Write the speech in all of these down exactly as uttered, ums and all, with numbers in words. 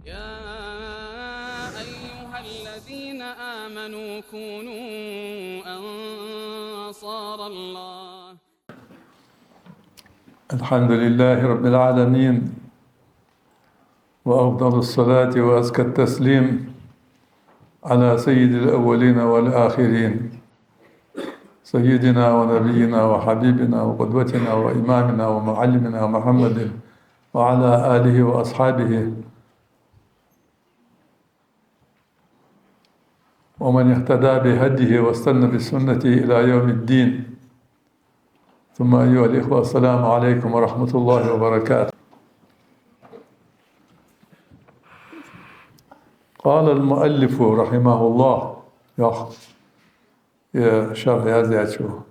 يا أيها الذين آمنوا كونوا أنصار الله. الحمد لله رب العالمين، وأفضل الصلاة وأزكى التسليم على سيد الأولين والآخرين، سيدنا ونبينا وحبيبنا وقدوتنا وإمامنا ومعلمنا محمد وعلى آله وأصحابه ومن اهتدى بهديه واستن بسنته إلى يوم الدين. ثم أيها الإخوة، السلام عليكم ورحمة الله وبركاته. قال المؤلف رحمه الله, йоах, э, шархь яздаьчо,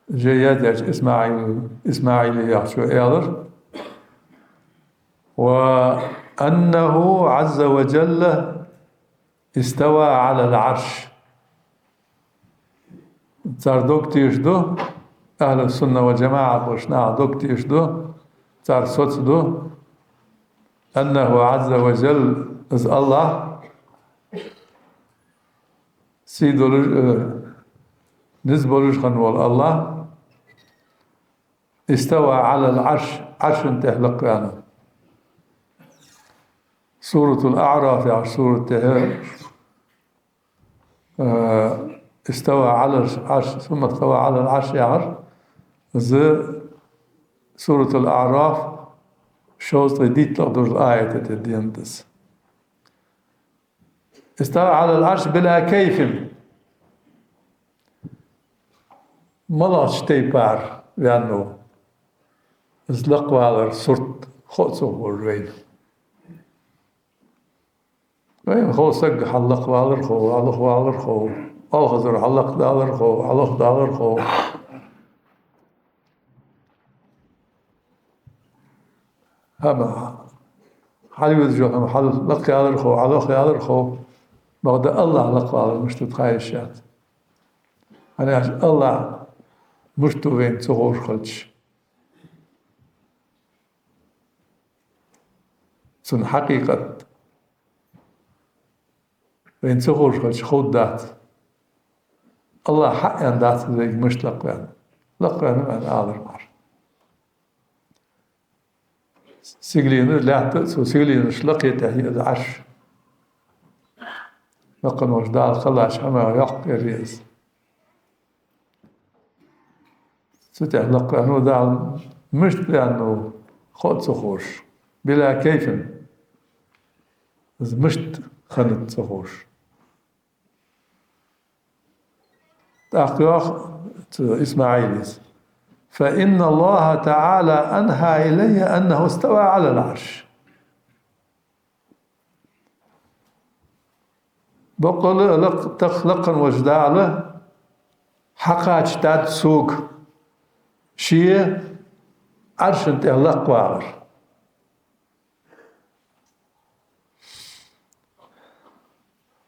же яздаьчо ИсмаӀил, ИсмаӀил яхачо аьлар: وأنه عز وجل استوى على العرش. Цар дог тешаш да, ахьлу сунна вал джамаӀа болча наха дог тешаш да, цар соцаду, أنه عز وجل, из АллахӀ, сий долаш, э, низ болаш хинна вола АллахӀ, استوى على العرش, Ӏарша тӀа лакхваьннав. Суратул АӀраф яхача сурата тӀа, э, استوى على العرش، ثم استوى على العرش яхар, из Суратул АӀраф шовзткъеи дийтлагӀа долча аята тӀа денад из. استوى على العرش بلا كيف. МалагӀча тайпара ваьннав из лакхвалара сурт, хов цох вайна. Вайна хов саг хьаллакхвалар хов, хьаллакхвалар хов, оалхазар хьаллакхдалар хов, хьаллакхдалар хов. ХӀама хьалвиза хӀама хьаллакхъялар хов, хьаллакхъялар хов. Бакъда АллахӀ лакхвалар мишта да ха йиш яц. ХӀана аьлча АллахӀ мишта ва вайна ца ховш хилча, цун хьакъикъат вайна ца ховш хилча ховргдац. АллахӀа хьааьнна дац из вайга мишта лакхваьннав. Лакхваьннав аьнна алар мара. Сигаленаш, лаьтта а цу сигаленашта лакхе тӀехьа я из Ӏарш. Лакха волча Дала кхеллача хӀамах йоккха я из. Цу тӀа лакхваьннав Дала, мишта ваьннав хов ца ховш. بلا كيف. Из мишта хиннад ца ховш. ТӀаккха йоах цу ИсмаӀила: فإن الله تعالى أنهى إلي أنه استوى على العرش. Боккъала а лакх-, тах лакха волча Дала хьакхачийтад сога ше Ӏарша тӀа лакхвалар.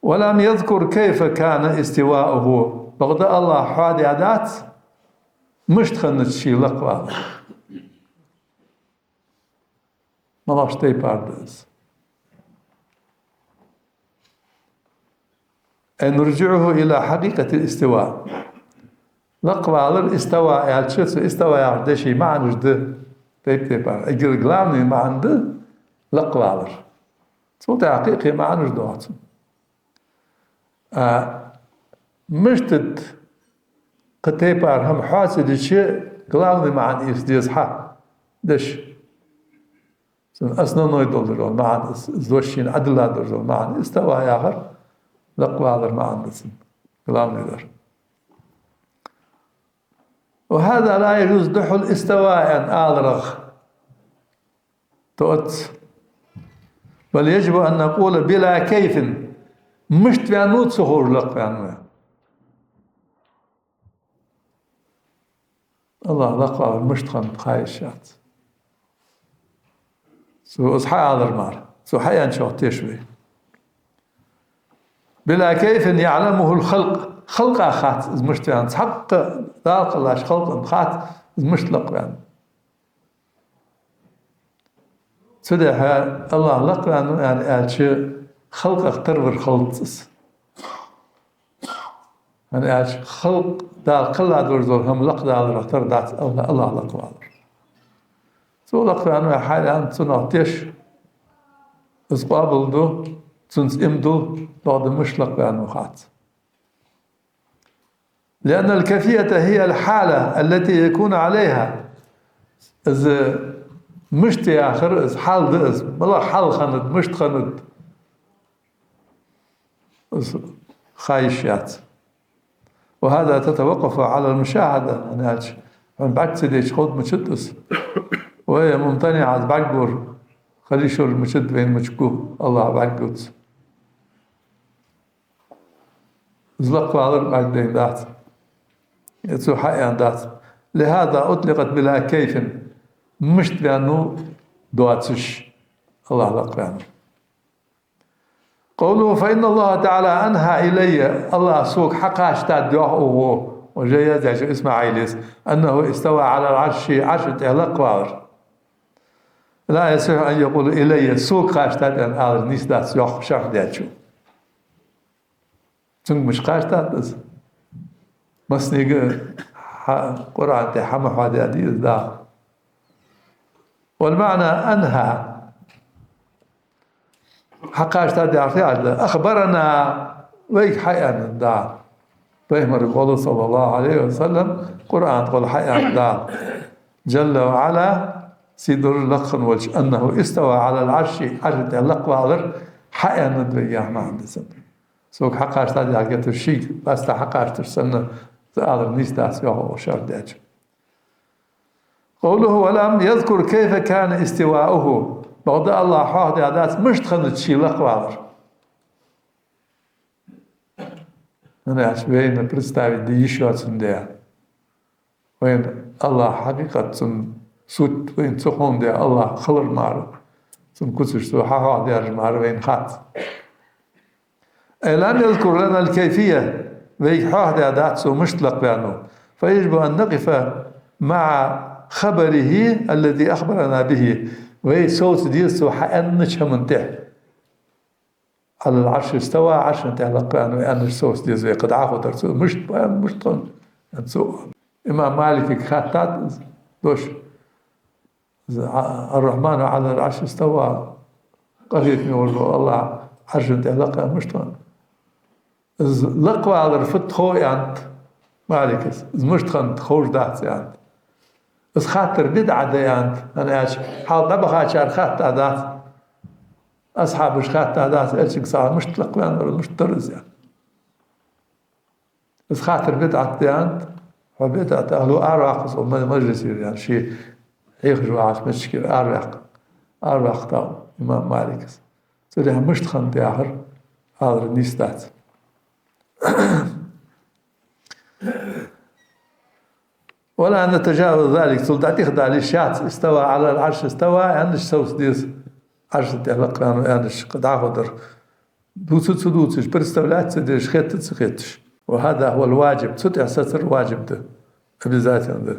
ولم يذكر كيف كان استواؤه. Бакъда АллахӀа хьоадаь дац, мишта хиннад ший лакхвалар. МалагӀча тайпара да из? أي نرجعه إلى حقيقة الاستواء. Лакхвалар, истава аьлча, цу истава яхача деша маӀанаш да тайп-тайпара. Эггара главный маӀан да лакхвалар. Цул тӀехьа кхы а кхы маӀанаш доагӀа цун. А мишта да, кхы тайпара хӀама хьоа ца дича, главный маӀан ийца деза хьа деша. Цун основной долаш дола маӀан, из, из дош шийна Ӏодилла долаш дола маӀан, истава яхар лакхвалар маӀан да цун, главный дар. وهذا لا يجوز, духхьал истава аьнна аларах тоъац. بل يجب أن نقول بلا كيف, мишта ваьннав ца ховш лакхваьннав. АллахӀ лакхвалар мишта хиннад ха йиш яц. Цо из хьаалар мара, цо хьааьнначох теша вай. بلا كيف يعلمه الخلق. Халкъа хац из мишта ваьннав. Цхьаккха Дала кхеллача халкъа хац из мишта лакхваьннав. Цудухьа АллахӀ лакхваьннав аьнна аьлча, халкъах тарвар хилац из. ХӀана аьлча, халкъ, Дала кхелла долаш дола хӀама лакхдаларах тара дац АллахӀ, АллахӀ лакхвалар. Цо лакхваьннав хьааьнна, цунах теш, из къоабалду, цунца иман дулл, бакъда мишта лакхваьннав хац. لأن الكيفية هي الحالة التي يكون عليها. Из мишта яхар, из хьал да из. МалагӀа хьал хиннад, мишта хиннад, из ха йиш яц. وهذا تتوقف على المشاهدة. ХӀана аьлча, хьона бӀарг ца дича ховргдац из. وهي ممتنعة, из бӀаргагур хила йиш йолаш мичад, вайна мича гу, АллахӀ бӀаргагуц. Из лакхвалар бӀаргадайна дац. Е цо хьааьнна дац. لهذا أطلقت بلا كيف. Мишта ваьннав доацаш АллахӀ лакхваьннав. قوله: فإن الله تعالى أنهى إلي. АллахӀа сога хьакхоачийтад, йоах укхо, уже яздаьчо ИсмаӀилас, أنه استوى على العرش, Ӏарша тӀа лакхвалар. لا يصح أن يقول إلي, сога кхоачийтад аьнна алар нийса дац, йоах шархь даьчо. Цунга мишта кхоачийтад из? Массанега хьа-, Къуръан тӀа хьа ма хьоадаьдий из Дала. والمعنى أنهى. Хьакхоачийтад яхар фу яхилга да? أخبرنا, вайга хьааьннад Дала. Пайхамарга гӀолла, صلى الله عليه وسلم, Къуръан тӀа гӀолла хьааьннад Дала. جل وعلا, сийдолаш лакха волча, أنه استوى على العرش, Ӏарша тӀа лакхвалар хьааьннад вайга яха маӀан да цун. Сога хьакхоачийтад яхар геттара шийга васта хьакхачийташ санна, из алар нийса дац, йоах укхо шархь даьчо. قوله: ولم يذكر كيف كان استواؤه. Бакъда АллахӀа хьоахадаьдац мишта хиннад ший лакхвалар. ХӀана аьлча вайна представить де йиш йоацандаь. Вайна АллахӀ хьакъикъат, цун суть вайна ца ховндаь, АллахӀ хилар мара, цун куцаш цо хьахьоахадаьраш мара вайна хац. أي لم يذكر لنا الكيفية, вайга хьоахадаьдац цо мишта лакхваьннав. فيجب أن نقف مع خبره الذي أخبرنا به. Вай совца деза цо хьааьннача хӀаман тӀа. على العرش استوى, Ӏарша тӀа лакхваьннав аьннача совца деза вай кхы дӀахо дар цо. Мишта, мишта хиннад цо. Имам Маликага хаьттад из дош. الرحمن على العرش استوى. Къахетаме волаш вола АллахӀ Ӏарша тӀа лакхваьннав мишта хиннад? Из лакхвалар фуд хов, аьннад Маликас. Из мишта хиннад ховш дац, аьннад. Из хаттар бидӀа да, аьннад. ХӀана аьлча хьалха дӀабахачар хаттадац. Асхьабаша хаттадац, Элчанга сахьа мишта лакхваьннавар, мишта дар из, аьнна. Из хаттар бидӀат да, аьннад. Хьо бидӀат ахӀлу, араваккха цу ма-, мажлисера, аьнна, ше хьехаш вагӀача меттигера араваккха. Араваккха тӀаккха имам Маликас. Цудухьа мишта хиннад яхар алар нийса дац. ولا نتجاوز ذلك, цул дӀатӀехдала йиш яц, استوى على العرش استوى аьннача совца деза, Ӏарша тӀа лакхваьннав аьннача кхы дӀахо дар. Дувца ца дувцаш, представлять ца деш, хетта ца хеташ. وهذا هو الواجب, цу тӀа сецар ваджиб да, обязательно да.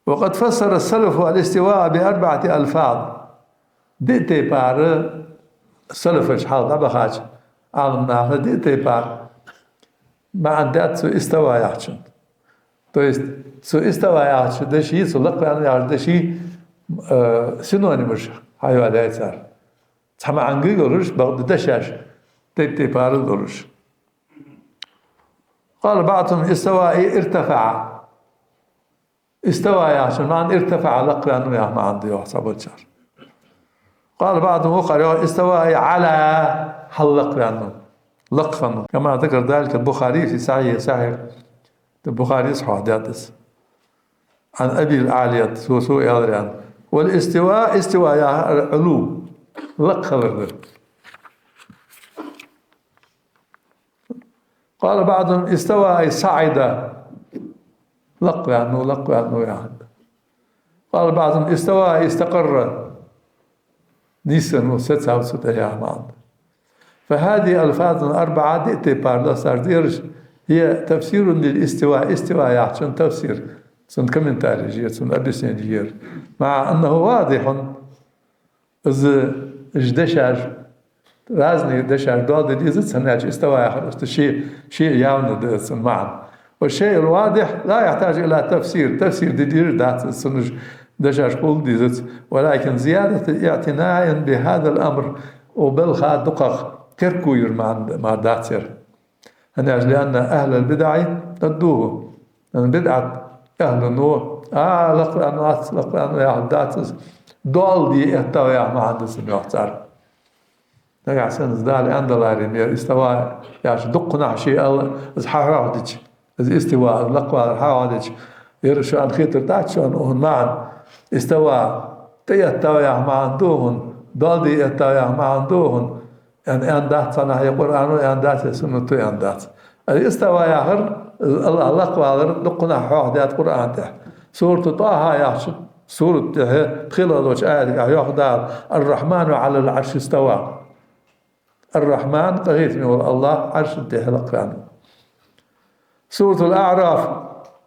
وقد فسر السلف الاستواء بأربعة ألفاظ. Диъ тайпара салафаша, хьалха дӀабахача Ӏаламнаха диъ тайпара маӀан даьд цу استوى яхачун. То есть цу استوى яхача деши, цу лакхваьннав яхача деши, э, синонимаш хьайоалаяьй цар. Цхьа маӀан йолаш, бакъда дешаш тайп-тайпара долаш. قال بعضهم استوى أي ارتفع. استوى яхачун маӀан ارتفع, лакхваьннав яха маӀан да, йоах цхьаболчар. قال بعضهم, вокхар йоах, استوى أي علا, хьаллакхваьннав. Лакха хиннав. كما ذكر ذلك البخاري في صحيحه, Сахьихь Бухарес хьоахадаьд из. عن أبي العالية, цо, цо аьлар, аьнна. والاستواء, استوى яхар العلو, лакха хилар да. قال بعضهم استوى أي صعد. Лакхваьннав, лакхваьннав яхар да. قال بعضهم استوى أي استقر. Нийсвеннав, сецав цу тӀа яха маӀан да. فهذه ألفاظ أربعة, диъ тайпара лоацаш да ераш, هي تفسير للاستواء, استواء яхачун тафсир, цун комментарий я ер, цун объяснение я ер. مع أنه واضح, Из, из дешаш, разные дешаш дола де дезац, хӀана аьлча استوى яхар, что ше, ше явно да цун маӀан. والشيء الواضح لا يحتاج إلى تفسير. Тафсир де дезаш дац из, цун из дешаш хул дезац. ولكن زيادة اعتناء بهذا الأمر. Укх балха дукхагӀа терко яр маӀан мара дац ер. ХӀана аьлча, لأن أهل البدع ردوه. ХӀана бидӀат ахӀло, а, лакхваьнна вац, лакхваьнна ва яхар дац из. Доал де эттав яха маӀан да цун, йоах цар. Нагахь санна из Дала аьнна даларе, мара استوى яхача дукханахьа ше аьлар, из хьахьоахадича, из استواء, из лакхвалар хьахьоахадича, ер шоана хетар дац шоана укхун маӀан. استوى тӀаэттав яха маӀан да укхун, доал де эттав яха маӀан да укхун. Аьнна, аьнна дац цхьаннахьа, е Къуръано аьнна дац, е суннато аьнна дац. Ай, استوى яхар, АллахӀ лакхвалар дукханахьа хьоахадаьд Къуръана тӀа. Сурату ТӀахӀа яхача сурата тӀа пхелагӀа долча аятагахь йоах Дала: الرحمن على العرش استوى. Ар-Рахьман, къахетаме вола АллахӀ, Ӏарша тӀа лакхваьннав. Суратул АӀраф,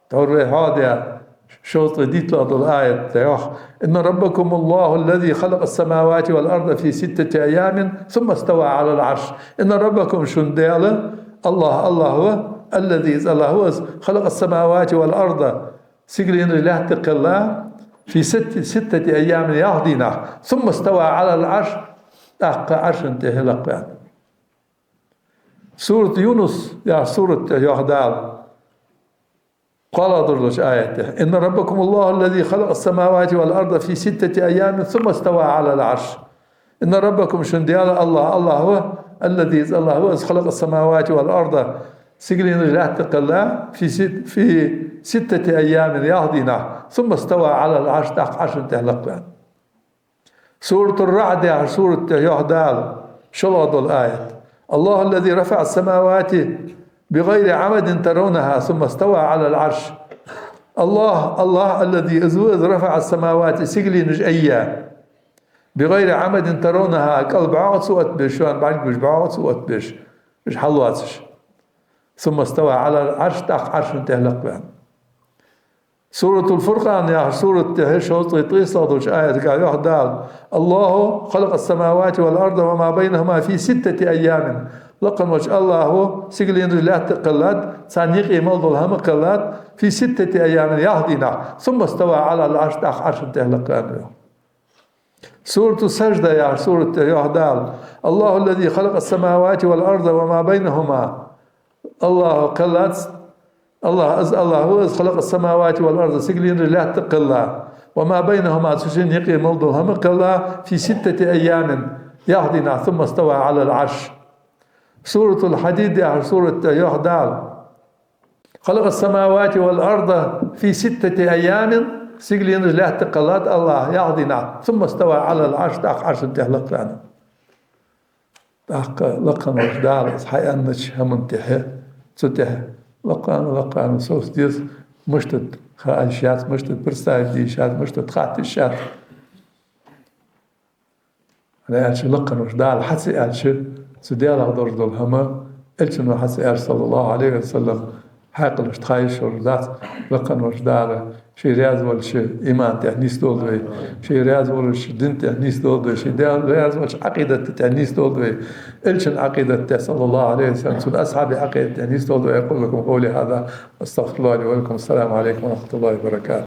тхьовра вай хьоахадаь, шовзткъеи дийтлагӀа дола аят тӀа йоах: إن ربكم الله الذي خلق السماوات والأرض في ستة أيام ثم استوى على العرش. إن ربكم, шун Даьла, الله, АллахӀ ва, الذي, из АллахӀ ва из, خلق السماوات والأرض, сигаленаш, лаьтташ кхелла, في ست، ستة أيام, ялх дийнахьа, ثم استوى على العرش, тӀаккха Ӏарша тӀа лакхваьннав. Сурату Юнус яхача сурата тӀа йоах Дала, кхоалагӀа долча аята тӀа: إن ربكم الله الذي خلق السماوات والأرض في ستة أيام ثم استوى على العرش. إن ربكم, шун Даьла, الله, АллахӀ ва, الذي, из АллахӀ ва из, خلق السماوات والأرض, сигаленаш, лаьтташ кхелла, في ست، في ستة أيام, ялх дийнахьа, ثم استوى على العرش, тӀаккха Ӏарша тӀа лакхваьннав. Суратур-РаӀд яхача сурата тӀа йоах Дала, шоллагӀа дола аят: الله الذي رفع السماوات بغير عمد ترونها ثم استوى على العرش. الله, الله, الذي, из ва из, رفع السماوات, сигаленаш айя, بغير عمد ترونها, кӀал бӀоагӀа ца оттабеш, шоана бӀаргагуш бӀоагӀа ца оттабеш, уж хьаллоацаш. ثم استوى على العرش, тӀаккха Ӏарша тӀа лакхваьннав. Суратул-Фуркъан яхача сурата тӀа шовзткъеи ткъеи ислагӀа долча аятагахь йоах Дала: الله خلق السماوات والأرض وما بينهما في ستة أيام. Лакха волча АллахӀа сигаленаш, лаьтташ кхеллад, царна юкъе мел дола хӀама кхеллад, في ستة أيام, ялх дийнахьа, ثم استوى على العرش, тӀаккха Ӏарша тӀа лакхваьннав. Сурату Сажда яхача сурата тӀа йоах Дала: الله الذي خلق السماوات والأرض وما بينهما. АллахӀа кхеллад, الله, из АллахӀ ва из, خلق السماوات والأرض, сигаленаш, лаьтташ кхелла, وما بينهما, цу шинна юкъе мел дола хӀама кхелла, في ستة أيام, ялх дийнахьа, ثم استوى على العرش. Суратул-Хьадид яхача сурата тӀа йоах Дала: خلق السماوات والأرض في ستة أيام, сигаленаш, лаьтташ кхеллад АллахӀа ялх дийнахьа, ثم استوى على العرش, тӀаккха Ӏарша тӀа лакхваьннав. ТӀаккха лакха волча Дала из хьааьннача хӀаман тӀа, цу тӀа лакхваьннав, лакхваьннав, совца деза, мишта да ха йиш яц, мишта да представить де йиш яц, мишта да хатта йиш яц. ХӀана аьлча, лакха волча Дала хьа ца аьлча, цу Даьлах долаш дола хӀама, Элчано хьа ца аьлча, صلى الله عليه وسلم, хьаькъалашта ха йиш йолаш дац. Лакха волча Дала ший раьза волча иман тӀа нийсдолда вай, ший раьза волча дин тӀа нийсдолда вай, ший Даьла раьза волча Ӏакъидат тӀа нийсдолда вай, Элчан Ӏакъидат тӀа, صلى الله عليه وسلم, цун асхьабий Ӏакъидат тӀа нийсдолда вай. أقول لكم قولي هذا وأستغفر الله لي ولكم. السلام عليكم ورحمة الله وبركاته.